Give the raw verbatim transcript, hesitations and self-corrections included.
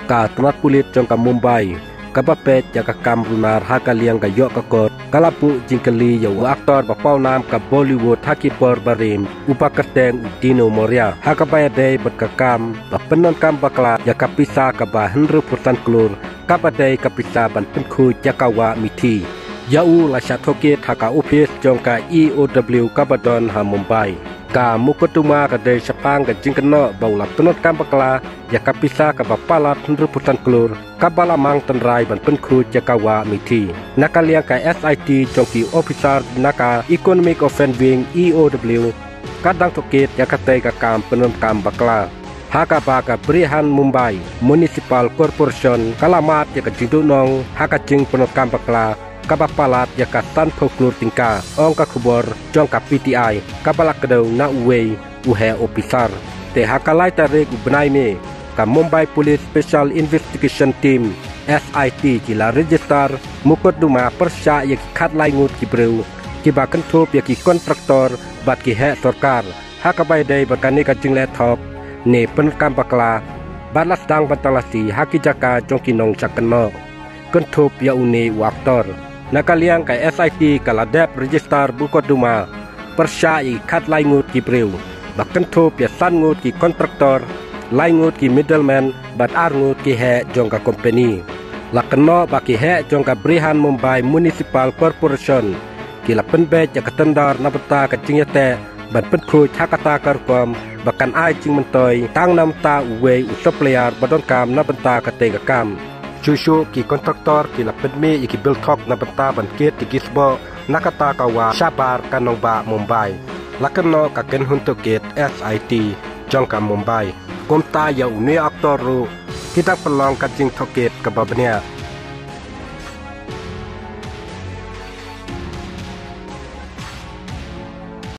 Ka tnat pulit jong ka Mumbai kaba peit ïa ka kam runar ha ka liang ka ïoh ka kot ka la buh jingkylli ïa u aktor ba pawnam ka Bollywood ha ki por barim uba kyrteng u Dino Moria ha kaba ïadei bad ka kam ba pyndonkam bakla ïa ka pisa kaba hynriewphew san klur kaba dei ka pisa ban pynkhuid ïa ka wah mithi. Ïa u la shah tohkit ha ka ophis jong ka E O W kaba don ha Mumbai. Ka mukotduma ka dei shaphang ka jingkynnoh ba u la pyndonkam bakla ïa ka pisa kaba palat hynriewphew san klur kaba la mang tynrai ban pynkhuid ïa ka wah mithi. Na ka liang ka S I T jong ki ophisar na ka Economic Offence Wing, E O W, ka dang tohkit ïa katei ka kam pyndonkam bakla. Ha kaba ka Brihan Mumbai Municipal Corporation ka la mad ïa ka jingduhnong ha ka jingpyndonkam bakla kaba palat ïa ka sanphew klur tyngka, ong ka khubor jong ka P T I kaba la kdew na uwei u heh ophisar. Te ha ka lai tarik u bnai May, ka Mumbai Police Special Investigation Team, S I T, ki la register mukotduma pyrshah ïa ki khatlai ngut ki briew kiba kynthup ïa ki kontraktor bad ki heh sorkar ha kaba ïadei bad kane ka jingleh thok ne pyndonkam bakla, bad la sdang ban talasi ha ki jaka jong ki nongshah kynnoh kynthup ïa une u aktor. Na ka liang ka S I T ka la dep register mukotduma pyrshah ïa ki khatlai ngut ki briew ba kynthup ïa san ngut ki kontraktor, lai ngut ki middleman bad ar ngut ki heh jong ka kompani. La kynnoh ba ki heh jong ka Brihan Mumbai Municipal Corporation ki la pynbeit ïa ka tender na bynta ka jingïateh ban pynkhuid ha kata ka rukom ba kan ai jingmyntoi tang na bynta uwei u supplier ba donkam na bynta katei ka kam. Shuh shuh ki kontraktor ki la pynmih ïa ki bill thok na bynta ban kit ïa ki sboh na kata ka wah shabar ka nongbah Mumbai, la kynnoh ka kynhun tohkit S I T jong ka Mumbai. Kumta ïa une u aktor ruh ki dang pynlong ka jingtohkit kaba bniah.